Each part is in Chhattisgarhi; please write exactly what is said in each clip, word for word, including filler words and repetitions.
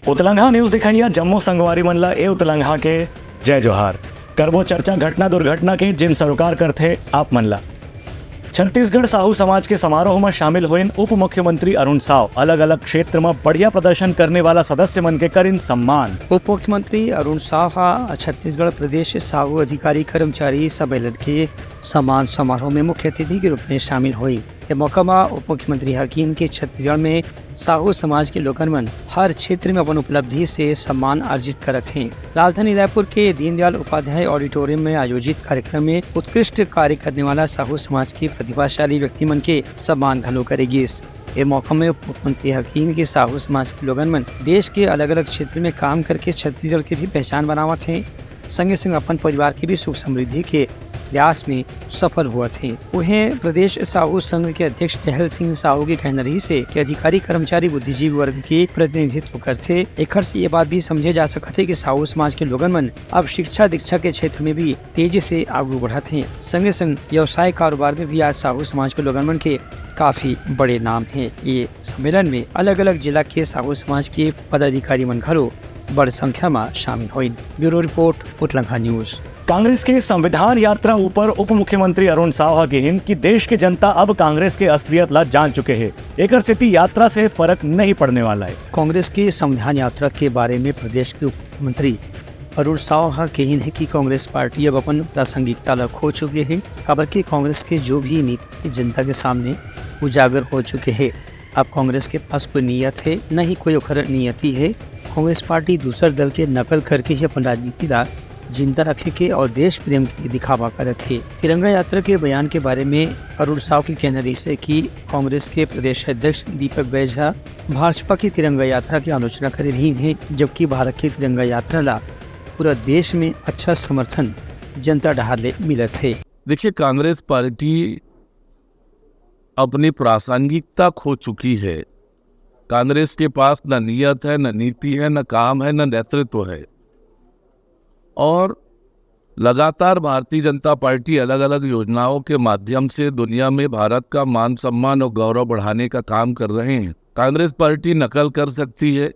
उतलंघा न्यूज देखइया जम्मो संगवारी मन ला ए उतलंघा के जय जोहार। करबो चर्चा घटना दुर्घटना के, जिन सरोकार करथे आप मन ला। छत्तीसगढ़ साहू समाज के समारोह म शामिल होइन उप मुख्यमंत्री अरुण साव। अलग-अलग क्षेत्र म बढ़िया प्रदर्शन करने वाला सदस्य मन के करिन सम्मान। उप मुख्यमंत्री अरुण साव ह छत्तीसगढ़ प्रदेश साहू अधिकारी कर्मचारी सम्मेलन के सम्मान समारोह में मुख्य अतिथि के रूप में शामिल होई। ए मौका म उप मुख्यमंत्री ह किहिन कि छत्तीसगढ़ में साहू समाज के लोगन मन हर क्षेत्र में अपन उपलब्धि से सम्मान अर्जित करत हें। राजधानी रायपुर के दीनदयाल उपाध्याय ऑडिटोरियम में आयोजित कार्यक्रम में उत्कृष्ट कार्य करने वाला साहू समाज के प्रतिभाशाली व्यक्ति मन के सम्मान घलो करे गिस। ए मौका में उप मुख्यमंत्री ह किहिन कि साहू समाज के लोगन मन देश के अलग-अलग क्षेत्र में काम करके छत्तीसगढ़ के भी पहचान बनावत हें, संगे-संग अपन परिवार के भी सुख समृद्धि के प्रयास में सफल होवत हें। उहें, प्रदेश साहू संघ के अध्यक्ष टहल सिंह साहू के कहना रहिस हे कि अधिकारी कर्मचारी बुद्धिजीवी वर्ग के प्रतिनिधित्व करथे। एखर से ये बात भी समझे जा सकत हे कि साहू समाज के लोगन मन अब शिक्षा दीक्षा के क्षेत्र में भी तेजी से आगू बढ़त हें। संगे-संग व्यवसाय कारोबार में भी आज साहू समाज के लोगन मन के काफी बड़े नाम हे। ये सम्मेलन में अलग-अलग जिला के साहू समाज के पदाधिकारी मन घलो बड़ संख्या म शामिल होइन। Bureau report, Utlangha news. Congress के संविधान यात्रा ऊपर उप मुख्यमंत्री अरुण साव ह किहिन कि देश के जनता अब कांग्रेस के असलियत ला जान चुके हे, एकर सेती यात्रा से फर्क नहीं पड़ने वाला हे। कांग्रेस के संविधान यात्रा के बारे में प्रदेश के उप मुख्यमंत्री अरुण साव ह किहिन हे कि कांग्रेस पार्टी अब अपन प्रासंगिकता ला खो चुके हे, काबर कि कांग्रेस के जो भी नीति जनता के सामने उजागर हो चुके हे। अब कांग्रेस के पास कोई नीयत हे, न ही कोई ओखर नियति हे। कांग्रेस पार्टी दूसर दल के नकल करके ही अपन राजनीति ला जिंदा रखे के और देश प्रेम के दिखावा करत हे। तिरंगा यात्रा के बयान के बारे में अरुण साव के कहना रहिस हे कि कांग्रेस के प्रदेश अध्यक्ष दीपक बैज ह भाजपा के तिरंगा यात्रा के आलोचना करे रहिन हे, जबकि भारत के तिरंगा यात्रा ला पूरा देश में अच्छा समर्थन जनता डहार ले मिलत हे। देखिए, कांग्रेस पार्टी अपनी प्रासंगिकता खो चुकी है। कांग्रेस के पास न नीयत है, न नीति है, न काम है, न नेतृत्व है। और लगातार भारतीय जनता पार्टी अलग-अलग योजनाओं के माध्यम से दुनिया में भारत का मान सम्मान और गौरव बढ़ाने का काम कर रहे हैं। कांग्रेस पार्टी नकल कर सकती है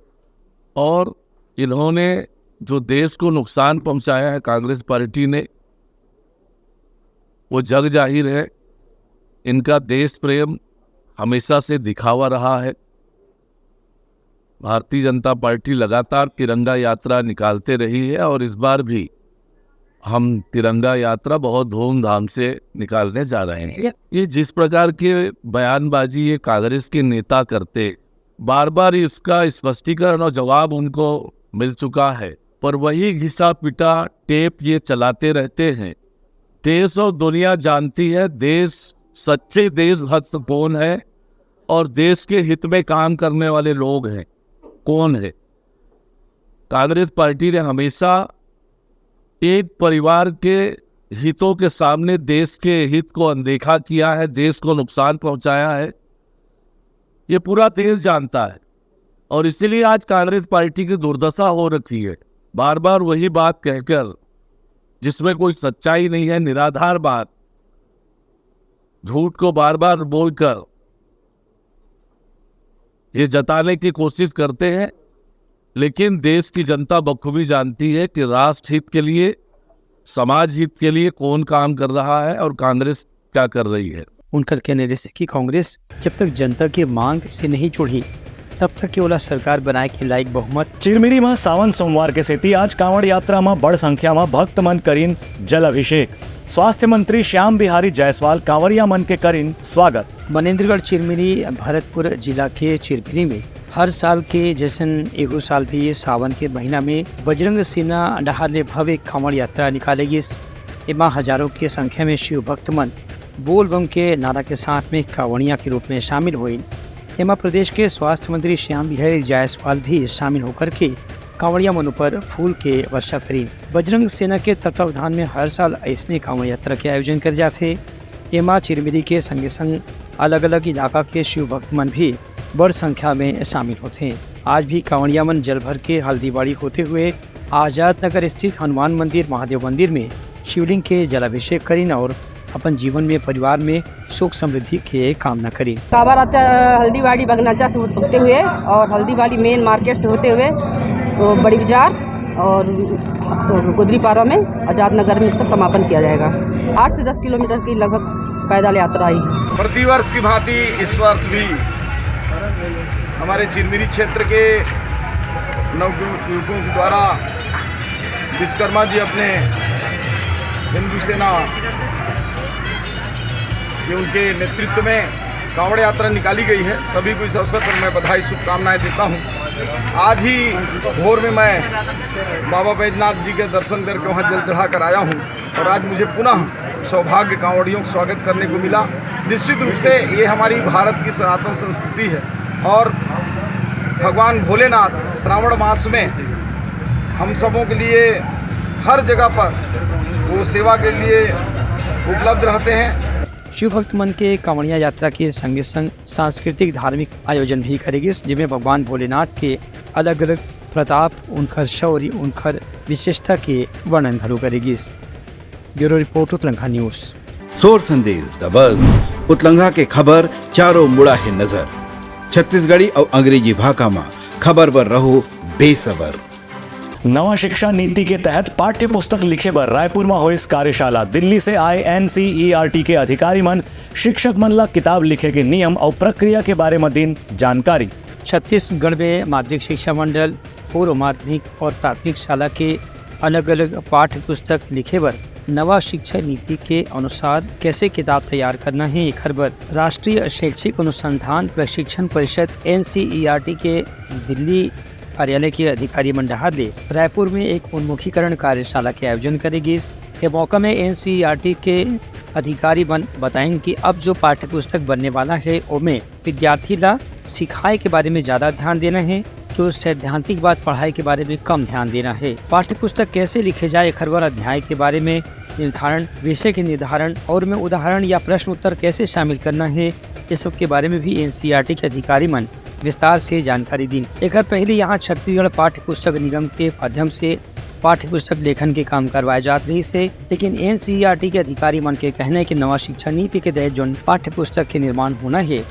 और इन्होंने जो देश को नुकसान पहुंचाया है कांग्रेस पार्टी ने, वो जग जाहिर है। इनका देश प्रेम हमेशा से दिखावा रहा है। भारतीय जनता पार्टी लगातार तिरंगा यात्रा निकालते रही है और इस बार भी हम तिरंगा यात्रा बहुत धूमधाम से निकालने जा रहे हैं। ये जिस प्रकार के बयानबाजी ये कांग्रेस के नेता करते, बार बार इसका स्पष्टीकरण और जवाब उनको मिल चुका है, पर वही घिसा पिटा टेप ये चलाते रहते हैं। देश और दुनिया जानती है देश, सच्चे देशभक्त कौन है और देश के हित में काम करने वाले लोग हैं कौन है। कांग्रेस पार्टी ने हमेशा एक परिवार के हितों के सामने देश के हित को अनदेखा किया है, देश को नुकसान पहुंचाया है, ये पूरा देश जानता है। और इसीलिए आज कांग्रेस पार्टी की दुर्दशा हो रखी है। बार बार वही बात कहकर, जिसमें कोई सच्चाई नहीं है, निराधार बात, झूठ को बार बार बोलकर ये जताने की कोशिश करते हैं, लेकिन देश की जनता बखूबी जानती है कि राष्ट्र हित के लिए, समाज हित के लिए कौन काम कर रहा है और कांग्रेस क्या कर रही है। उनकर कहना रहिस कि कांग्रेस जब तक जनता के मांग से नहीं जुड़ही, तब तक के ओला सरकार बनाए के लायक बहुमत। चिरमिरी म सावन सोमवार के सेती आज कांवड़ यात्रा म बड़ संख्या म भक्त मन करिन जल अभिषेक। स्वास्थ्य मंत्री श्याम बिहारी जायसवाल कांवरिया मन के करिन स्वागत। मनेन्द्रगढ़ चिरमिरी, भरतपुर जिला के चिरमिरी में हर साल के जैसन एहू साल भी सावन के महीना में बजरंग सेना डहार ले भव्य कांवड़ यात्रा निकाले गिस। एमा हजारों के संख्या में शिव भक्त मन बोल बम के नारा के साथ में कांवड़िया के रूप में शामिल होइन। एमा प्रदेश के स्वास्थ्य मंत्री श्याम बिहारी जायसवाल भी शामिल होकर के कांवड़िया मन ऊपर फूल के वर्षा करिन। बजरंग सेना के तत्वावधान में हर साल अइसने कांवड़ यात्रा के आयोजन करे जाथे। एमा चिरमिरी के संगे संग अलग-अलग इलाका के शिव भक्त मन भी बड़ संख्या में शामिल होथे। आज भी कांवड़िया मन जल भर के हल्दीबाड़ी होते हुए आजाद नगर स्थित हनुमान मंदिर, महादेव मंदिर में शिवलिंग के जलाभिषेक करिन और अपन जीवन में, परिवार में सुख समृद्धि के कामना करें। काबर आता हल्दीबाड़ी बगनाचा से होते हुए और हल्दीबाड़ी मेन मार्केट से होते हुए, वो बड़ी बाजार और गोदरी पारा में आजाद नगर में इसका समापन किया जाएगा। आठ से दस किलोमीटर की लगभग पैदल यात्रा आई है। प्रतिवर्ष की भांति इस वर्ष भी हमारे चिरमिरी क्षेत्र के नवयुवकों के द्वारा विश्वकर्मा जी अपने हिंदू सेना के उनके नेतृत्व में कांवड़ यात्रा निकाली गई है। सभी को इस अवसर पर मैं बधाई, शुभकामनाएं देता हूं। आज ही भोर में मैं बाबा बैजनाथ जी के दर्शन करके वहां जल चढ़ा कर आया हूं और आज मुझे पुनः सौभाग्य कांवड़ियों का स्वागत करने को मिला। निश्चित रूप से ये हमारी भारत की सनातन संस्कृति है और भगवान भोलेनाथ श्रावण मास में हम सबों के लिए हर जगह पर वो सेवा के लिए उपलब्ध रहते हैं। शिव भक्त मन के कांवड़िया यात्रा के संगे संग सांस्कृतिक धार्मिक आयोजन भी करे गिस, जिसमें भगवान भोलेनाथ के अलग-अलग प्रताप, उनकर शौर्य, उनकर विशेषता के वर्णन घलो करे गिस। Bureau report, Utlangha news. सोर संदेश दबस, उतलंघा के खबर चारों मुड़ा हे नजर। छत्तीसगढ़ी अउ अंग्रेजी भाखा म खबर बर रहो बेसबर। नवा शिक्षा नीति के तहत पाठ्य पुस्तक लिखे बर रायपुर म होइस कार्यशाला। दिल्ली से आए एनसीईआरटी के अधिकारी मन शिक्षक मन ला किताब लिखे के नियम अउ प्रक्रिया के बारे म दिन जानकारी। छत्तीसगढ़ में माध्यमिक शिक्षा मंडल, पूर्व माध्यमिक और प्राथमिक शाला के अलग-अलग पाठ्य पुस्तक लिखे बर नवा शिक्षा नीति के अनुसार कैसे किताब तैयार करना हे, एखर बर राष्ट्रीय शैक्षिक अनुसंधान प्रशिक्षण परिषद, एनसीईआरटी, के दिल्ली कार्यालय के अधिकारी मन डहार ले रायपुर में एक उन्मुखीकरण कार्यशाला के आयोजन करे गिस। ए मौका में एनसीईआरटी के अधिकारी मन बताइन कि अब जो पाठ्य पुस्तक बनने वाला हे, ओमे विद्यार्थी ला सिखाए के बारे में ज्यादा ध्यान देना हे, तो सैद्धांतिक बात पढ़ाए के बारे में कम ध्यान देना हे। पाठ्य पुस्तक कैसे लिखे जाए, एखर बर अध्याय के बारे में निर्धारण, विषय के निर्धारण और में उदाहरण या प्रश्न उत्तर कैसे शामिल करना हे, ये सब के बारे में भी एनसीईआरटी के अधिकारी मन विस्तार से जानकारी दीन। एकर पहले यहाँ छत्तीसगढ़ पाठ्य पुस्तक निगम के माध्यम से पाठ्य पुस्तक लेखन के काम करवाए जात रहिस हे, लेकिन एनसीईआरटी के अधिकारी मन के कहना हे कि नवा शिक्षा नीति के तहत जोन पाठ्य पुस्तक के निर्माण होना हे,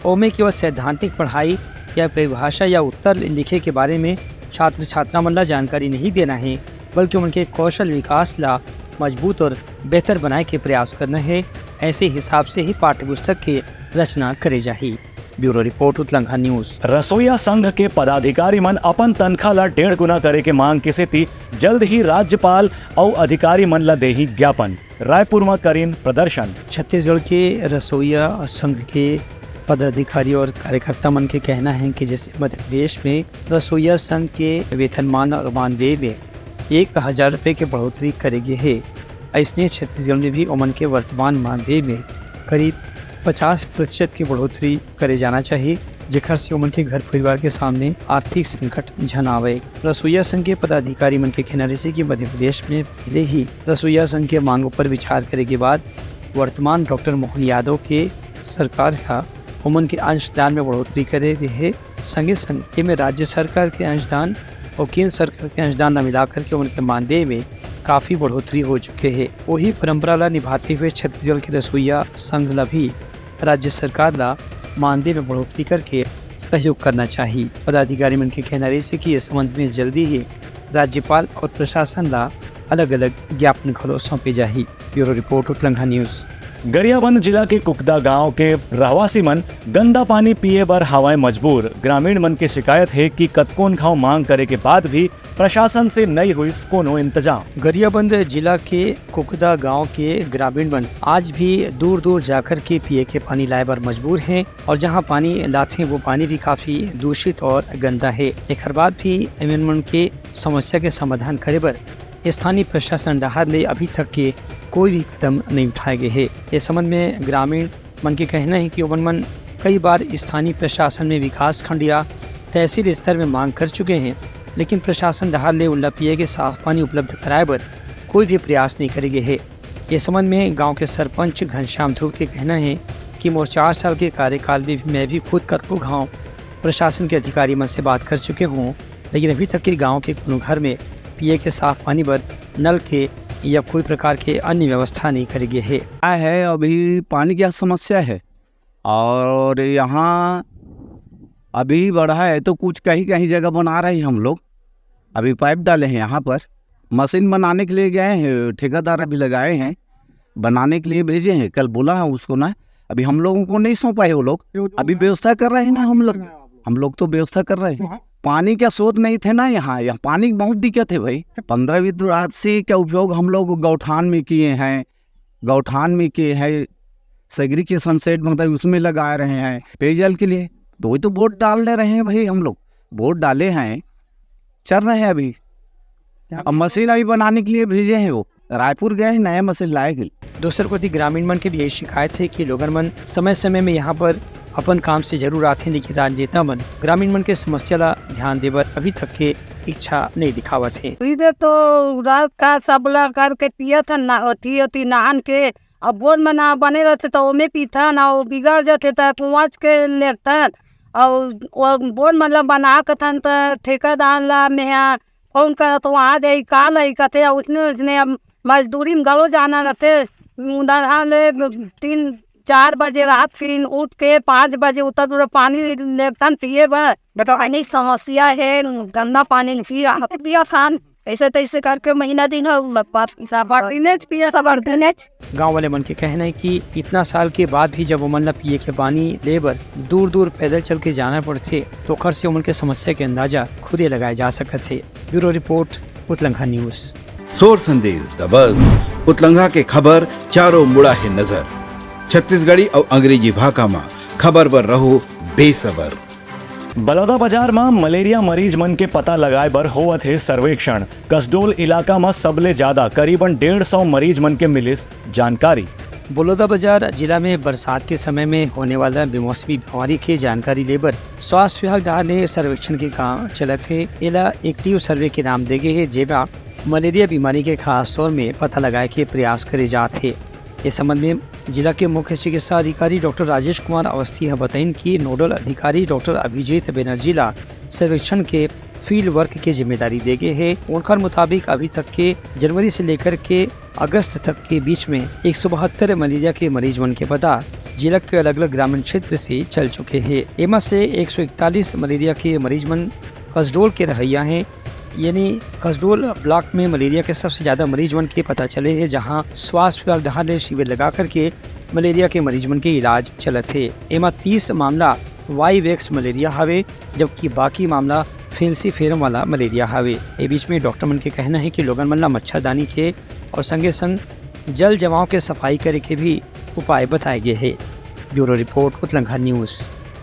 ओमे केवल सैद्धांतिक पढ़ाई या परिभाषा या उत्तर लिखे के बारे में छात्र छात्रा मन ला जानकारी नहीं देना हे, बल्कि उनके कौशल विकास ला मजबूत और बेहतर बनाए के प्रयास करना हे। ऐसे हिसाब से ही पाठ्य पुस्तक के रचना करे जाही। Bureau report, Utlangha news. रसोईया संघ के पदाधिकारी मन अपन तनखा ला डेढ़ गुना करे के मांग के सेती जल्द ही राज्यपाल अउ अधिकारी मन ला देही ज्ञापन। रायपुर म करिन प्रदर्शन। छत्तीसगढ़ के रसोईया संघ के पदाधिकारी और कार्यकर्ता मन के कहना हे कि जैसे मध्य प्रदेश में रसोईया संघ के वेतनमान और मानदेय में एक हजार रुपये के बढ़ोतरी करे गे हे, अइसने छत्तीसगढ़ में भी ओमन के वर्तमान मानदेय में करीब पचास प्रतिशत के बढ़ोतरी करे जाना चाहिए, जेखर से ओमन के घर परिवार के सामने आर्थिक संकट झन आवे। रसोईया संघ के पदाधिकारी मन के कहना रहिसे कि मध्य प्रदेश में पहले ही रसोईया संघ के मांग ऊपर विचार करे के बाद वर्तमान डॉक्टर मोहन यादव के सरकार ह ओमन के अंशदान में बढ़ोतरी करे गे हे। संगे संग एमे राज्य सरकार के अंशदान अउ केंद्र सरकार के अंशदान ला मिलाकर के ओमन के मानदेय में काफी बढ़ोतरी हो चुके हे। वही परंपरा ला निभाते हुए छत्तीसगढ़ के रसोईया संघ ला भी राज्य सरकार ला मानदेय में बढ़ोतरी करके सहयोग करना चाहिए। पदाधिकारी मन के कहना रहिसे कि ये संबंध में जल्दी ही राज्यपाल और प्रशासन ला अलग-अलग ज्ञापन घलो सौंपे जाही। Bureau report, Utlangha news. Gariaband जिला के कुकदा गांव के रहवासी मन गंदा पानी पिए बर हावय मजबूर। ग्रामीण मन के शिकायत हे कि कतकोन घाव मांग करे के बाद भी प्रशासन से नइ होइस कोनो इंतजाम। गरियाबंद जिला के कुकदा गांव के ग्रामीण मन आज भी दूर-दूर जाकर के पिए के पानी लाए बर मजबूर हें और जहां पानी लाथें, वो पानी भी काफी दूषित और गंदा हे। एखर बाद भी एमन मन के समस्या के समाधान करे बर स्थानीय प्रशासन डहार ले अभी तक के कोई भी कदम नइ उठाए गे हे। ए संबंध में ग्रामीण मन के कहना हे कि ओमन मन कई बार स्थानीय प्रशासन में विकास खंड या तहसील स्तर में मांग कर चुके हें, लेकिन प्रशासन डहार ले उनला पिए के साफ पानी उपलब्ध कराए बर कोई भी प्रयास नइ करे गे हे। ए संबंध में गांव के सरपंच घनश्याम ध्रुव के कहना हे कि मोर चार साल के कार्यकाल में भी मैं भी खुद कतको घाव प्रशासन के अधिकारी मन से बात कर चुके हों, लेकिन अभी तक के गांव के कोनो घर में पिए के साफ पानी बर नल के या कोई प्रकार के अन्य व्यवस्था नहीं करे गे हे। क्या है, अभी पानी की समस्या है और यहाँ अभी बढ़ा है तो कुछ कहीं कहीं जगह बना रहे हैं हम लोग। अभी पाइप डाले हैं यहाँ पर, मशीन बनाने के लिए गए हैं, ठेकेदार अभी लगाए हैं, बनाने के लिए भेजे हैं, कल बोला है उसको ना। अभी हम लोगों को नहीं सौंपा है वो लोग, अभी व्यवस्था कर रहे हैं ना हम लोग। हम लोग तो व्यवस्था कर रहे हैं। पानी का स्रोत नहीं थे ना यहाँ, यहाँ पानी की बहुत दिक्कत है भाई। पंद्रह विद्युत राशि का उपयोग हम लोग गौठान में किए हैं, गौठान में किए हैं, सगरी के सनसेट मतलब उसमें लगा रहे हैं पेयजल के लिए। तो वही तो वोट डालने रहे हैं भाई हम लोग, वोट डाले हैं, चल रहे हैं अभी। अब मशीन अभी बनाने के लिए भेजे हैं, वो रायपुर गए हैं नया मशीन लाए के लिए। दूसर कोति ग्रामीण मन के भी यही शिकायत हे कि लोगन मन समय-समय में यहाँ पर अपन काम से जरूर आथे, लेकिन राजनेता मन ग्रामीण मन के समस्या ला ध्यान दे बर अभी तक के इच्छा नहीं दिखावत हे। सीधे तो रात का सबला करके पियत हन ना, ओती ओती नहान के। अब बोर मन बने रहथे त ओमे पीथन, अउ बिगड़ जथे त कुआच के लेगथन। अउ वो बोर मन ला बना कथन त ठेकेदार ला मेहा फोन करत हो, आ जाई, काल आई कथे। अउ उसने उसने अब मजदूरी में घलो जाना रहथे, उधर ले तीन चार बजे रात फिर उठ के पाँच बजे उतर दूर पानी लेगथन पिए बर। बताओ, पानी समस्या है, गंदा पानी नहीं पिया, पिया खान। ऐसे तैसे करके महीना दिन हो, बस सब हर दिन च पिया, सब हर दिन च। गांव वाले मन के कहना है कि इतना साल के बाद भी जब ओमन ला पिए के पानी ले बर दूर दूर पैदल चल के जाना पड़थे, तो ओखर से ओमन के समस्या के अंदाजा खुदे लगाए जा सकत हे। Bureau report, Utlangha news. सोर संदेश दबस, उतलंघा के खबर चारों मुड़ा हे नजर। छत्तीसगढ़ी अउ अंग्रेजी भाखा म खबर बर रहो बेसबर। बलौदाबाजार म मलेरिया मरीज मन के पता लगाए बर होवत हे सर्वेक्षण। कसडोल इलाका म सबले ज्यादा करीबन डेढ़ सौ मरीज मन के मिलिस जानकारी। बलौदाबाजार जिला में बरसात के समय में होने वाला बेमौसमी बीमारी के जानकारी लेबर स्वास्थ्य विभाग डहार ले सर्वेक्षण के काम चलत हे। एला एक्टिव सर्वे के नाम दे गे हे, जेमा मलेरिया बीमारी के खास तौर में पता लगाए के प्रयास करे जात हे। इस संबंध में जिला के मुख्य चिकित्सा अधिकारी डॉक्टर राजेश कुमार अवस्थी ह बताइन कि नोडल अधिकारी डॉक्टर अभिजीत बनर्जी ला सर्वेक्षण के फील्ड वर्क के जिम्मेदारी दे गे हे। उनकर मुताबिक अभी तक के जनवरी से लेकर के अगस्त तक के बीच में एक सौ बहत्तर मलेरिया के मरीज मन के पता जिला के अलग-अलग ग्रामीण क्षेत्र से चल चुके हे। एमा से एक सौ इकतालीस मलेरिया के मरीज मन कसडोल के रहइया हे, यानी कसडोल ब्लॉक में मलेरिया के सबसे ज्यादा मरीज मन के पता चले हे, जहां स्वास्थ्य विभाग डहार ले शिविर लगा करके मलेरिया के मरीज मन के इलाज चलत हे। एमा तीस मामला वाईवेक्स मलेरिया हवे, जबकि बाकी मामला फेंसिफेरम वाला मलेरिया हवे। ए बीच में डॉक्टर मन के कहना हे कि लोगन मन ला मच्छरदानी के अउ संगे संग जल जमाव के सफाई करे के भी उपाय बताए गे हे। Bureau report, Utlangha news.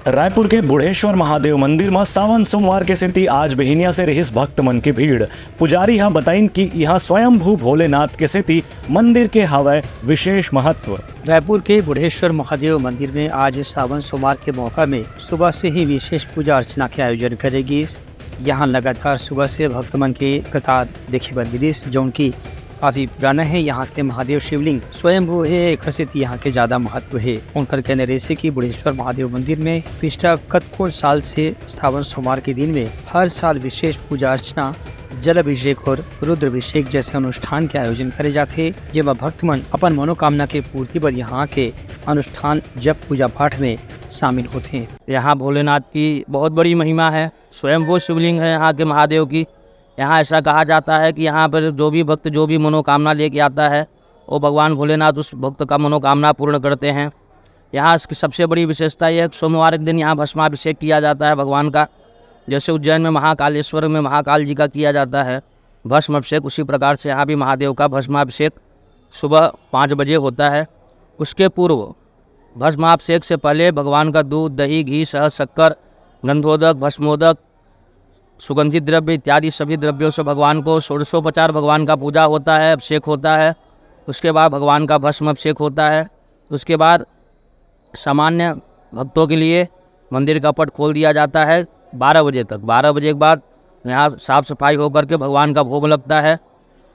Raipur के बुढ़ेश्वर महादेव मंदिर म सावन सोमवार के सेती आज बिहिनिया से रिहिस भक्त मन के भीड़। पुजारी ह बताइन कि इहां स्वयंभू भोलेनाथ के सेती मंदिर के हवय विशेष महत्व। रायपुर के बुढ़ेश्वर महादेव मंदिर में आज सावन सोमवार के मौका में सुबह से ही विशेष पूजा अर्चना के आयोजन करे गिस। यहाँ लगातार सुबह से भक्त मन के कतार देखे बर मिलिस, जौन की काफी पुराना हे। यहाँ के महादेव शिवलिंग स्वयंभू हे, एखर सेती यहाँ के ज्यादा महत्व हे। उनकर कहना रहिसे कि बुढ़ेश्वर महादेव मंदिर में पिछला कतकोन साल से सावन सोमवार के दिन में हर साल विशेष पूजा अर्चना, जल अभिषेक और रुद्र अभिषेक जैसे अनुष्ठान के आयोजन करे जाथे, जेमा भक्त मन अपन मनोकामना के पूर्ति बर यहाँ के अनुष्ठान, जप, पूजा पाठ में शामिल होथे। यहाँ भोलेनाथ की बहुत बड़ी महिमा है, स्वयंभू शिवलिंग है यहाँ के महादेव की। यहाँ ऐसा कहा जाता है कि यहाँ पर जो भी भक्त जो भी मनोकामना लेके आता है, वो भगवान भोलेनाथ उस भक्त का मनोकामना पूर्ण करते हैं। यहाँ इसकी सबसे बड़ी विशेषता यह है कि सोमवार के दिन यहाँ भस्माभिषेक किया जाता है भगवान का। जैसे उज्जैन में महाकालेश्वर में महाकाल जी का किया जाता है भस्म अभिषेक, उसी प्रकार से यहाँ भी महादेव का भस्माभिषेक सुबह पाँच बजे होता है। उसके पूर्व भस्माभिषेक से पहले भगवान का दूध, दही, घी, शहद, शक्कर, गंधोदक, भस्मोदक, सुगंधित द्रव्य इत्यादि सभी द्रव्यों से भगवान को षोडशोपचार, भगवान का पूजा होता है, अभिषेक होता है। उसके बाद भगवान का भस्म अभिषेक होता है। उसके बाद सामान्य भक्तों के लिए मंदिर का पट खोल दिया जाता है बारह बजे तक। बारह बजे के बाद यहाँ साफ सफाई होकर के भगवान का भोग लगता है।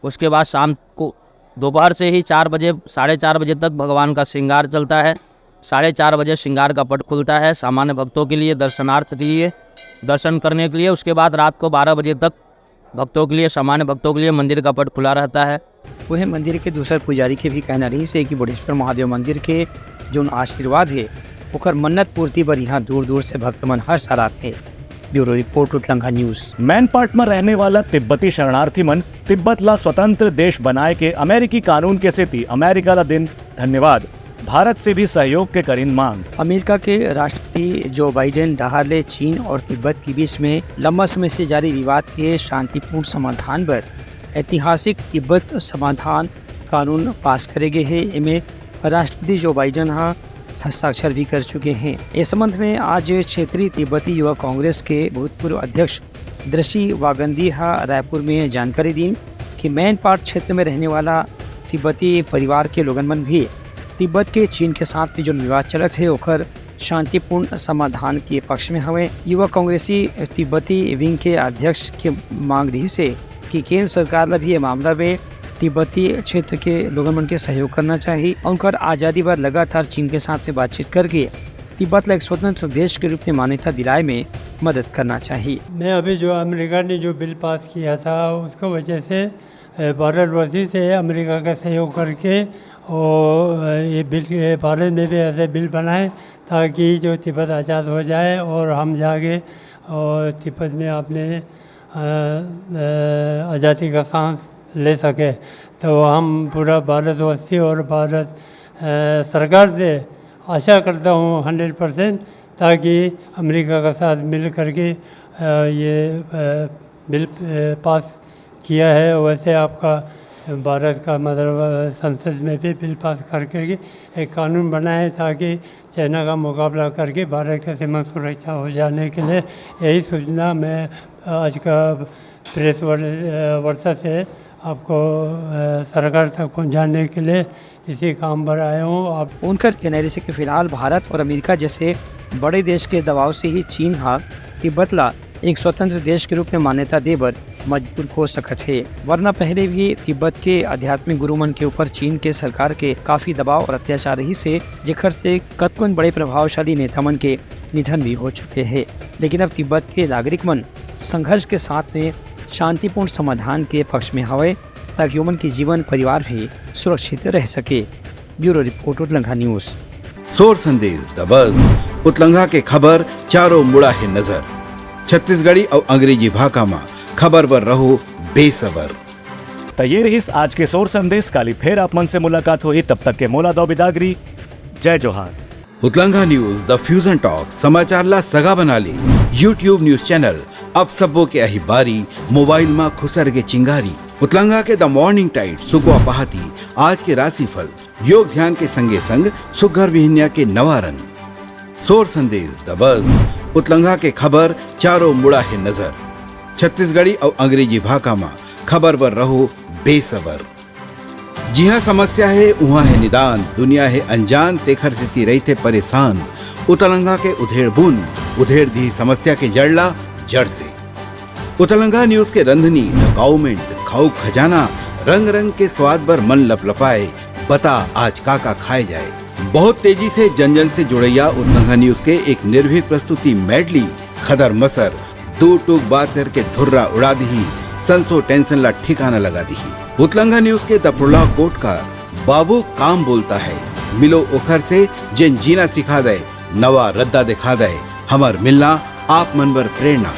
उसके बाद शाम को, दोपहर से ही चार बजे, साढ़े चार बजे तक भगवान का श्रृंगार चलता है। साढ़े चार बजे श्रृंगार का पट खुलता है सामान्य भक्तों के लिए, दर्शनार्थ के लिए, दर्शन करने के लिए। उसके बाद रात को बारह बजे तक भक्तों के लिए, सामान्य भक्तों के लिए मंदिर का पट खुला रहता है। वहीं मंदिर के दूसर पुजारी के भी कहना रहिस हे कि बोडेश्वर महादेव मंदिर के जोन आशीर्वाद हे, ओकर मन्नत पूर्ति बर यहाँ दूर-दूर से भक्त मन हर साल आथे। Bureau report, Utlangha news. Mainpat म रहने वाला तिब्बती शरणार्थी मन तिब्बत ला स्वतंत्र देश बनाए के अमेरिकी कानून के सेती अमेरिका ला दिन धन्यवाद, भारत से भी सहयोग के करिन मांग। अमेरिका के राष्ट्रपति जो बाइडेन डहार ले चीन और तिब्बत के बीच में लंबा समय से जारी विवाद के शांतिपूर्ण समाधान बर ऐतिहासिक तिब्बत समाधान कानून पास करे गे हे। एमे राष्ट्रपति जो बाइडेन ह हस्ताक्षर भी कर चुके हैं। इस संबंध में आज क्षेत्रीय तिब्बती युवा कांग्रेस के भूतपूर्व अध्यक्ष दृष्टि वागंदी ह रायपुर में जानकारी दीन कि मैनपाट क्षेत्र में रहने वाला तिब्बती परिवार के लोगन मन भी तिब्बत के चीन के साथ में जो विवाद चलत हे, ओकर शांतिपूर्ण समाधान के पक्ष में हवे। युवा कांग्रेसी तिब्बती विंग के अध्यक्ष के मांग रहिस हे कि केंद्र सरकार ला भी ये मामला में तिब्बती क्षेत्र के लोगन मन के सहयोग करना चाहिए। उनकर आजादी बर लगातार चीन के साथ में बातचीत करके तिब्बत ला एक स्वतंत्र देश के रूप में मान्यता दिलाए में मदद करना चाहिए। मैं अभी जो अमेरिका ने जो बिल पास किया था, उसको वजह से, अ, भारतवर्षी से अमेरिका का सहयोग करके और, अ, ये बिल, ये भारत में भी ऐसे बिल बनाए ताकि जो तिब्बत आज़ाद हो जाए और हम जाके और तिब्बत में अपने, अ, अ, आज़ादी का सांस ले सके। तो हम पूरा भारतवासी और भारत, अ, सरकार से आशा करता हूँ हंड्रेड परसेंट, ताकि अमेरिका के साथ मिल करके, अ, ये, अ, बिल, अ, पास किया है। वैसे आपका भारत का मतलब, अ, संसद में भी बिल पास करके एक कानून बनाए ताकि चाइना का मुकाबला करके भारत का सीमा सुरक्षा हो जाने के लिए। यही सूचना मैं, अ, आज का प्रेस वर-, अ, वार्ता से आपको, अ, सरकार तक पहुंचाने के लिए इसी काम पर आया हूँ। आप उनकर कहना रहिस हे कि फिलहाल भारत और अमेरिका जैसे बड़े देश के दबाव से ही चीन हा तिब्बत ला एक स्वतंत्र देश के रूप में मान्यता दे बर मजबूर हो सकत हे, वरना पहले भी तिब्बत के आध्यात्मिक गुरु मन के ऊपर चीन के सरकार के काफी दबाव और अत्याचार रहिस हे, जेकर से कतकोन बड़े प्रभावशाली नेता मन के निधन भी हो चुके हे। लेकिन अब तिब्बत के नागरिक मन संघर्ष के साथ में शांतिपूर्ण समाधान के पक्ष में हवय, ताकि ओमन के जीवन परिवार भी सुरक्षित रह सके। Bureau report, Utlangha news. सोर संदेश दबस, उतलंघा के खबर चारों मुड़ा हे नजर। छत्तीसगढ़ी अउ अंग्रेजी भाखा म खबर बर रहो बेसबर। त ये रहिस आज के सोर संदेश। काली फेर आप मन से मुलाकात होही, तब तक के मोला दो बिदागरी। जय जोहार। उतलंघा न्यूज, द फ्यूजन टॉक, समाचार ला सगा बना ले। YouTube न्यूज चैनल, अब सबो के आही बारी, मोबाइल मा खुसर के चिंगारी। उतलंघा के द मॉर्निंग टाइड, सुकवा पहाती, आज के राशिफल, योग ध्यान के संगे संग सुघर बिहनिया के नवा रंग। सोर संदेश दबस, उतलंघा के खबर चारों मुड़ा हे नजर। छत्तीसगढ़ी अउ अंग्रेजी भाखा मा खबर बर रहो बेसबर। जिहाँ समस्या हे, उहाँ हे निदान, दुनिया हे अनजान, तेखर सेती रहिथे परेशान। उतलंघा के उधेड़ बुन, उधेड़ दिही समस्या के जड़ ला जड़ से। उतलंघा न्यूज के रंधनी, द गाउमेंट, खाऊ खजाना, रंग रंग के स्वाद बर मन लपलपाए, बता आज का का खाए जाए। बहुत तेजी से जन जन से जुड़ैया उतलंघा न्यूज के एक निर्भीक प्रस्तुति मेडली, खदर मसर, दू टूक बात करके धुर्रा उड़ा दिही, संसो टेंशन ला ठिकाना लगा दिही। उतलंघा न्यूज के द प्रोलॉग कोटकार, बाबू काम बोलता है, मिलो ओखर से जेन जीना सिखा दे, नवा रद्दा दिखा दे, हमर मिलना आप मन बर प्रेरणा।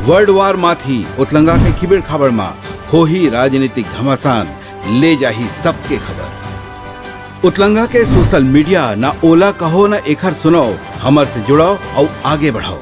वर्ल्ड वार माथी उतलंघा के खिबेड़ खाबड़ मा होही राजनीतिक घमासान, ले जाही सबके खबर। उतलंघा के सोशल मीडिया, ना ओला कहो ना एखर सुनाओ, हमर से जुड़ाओ अउ आगे बढ़ाओ।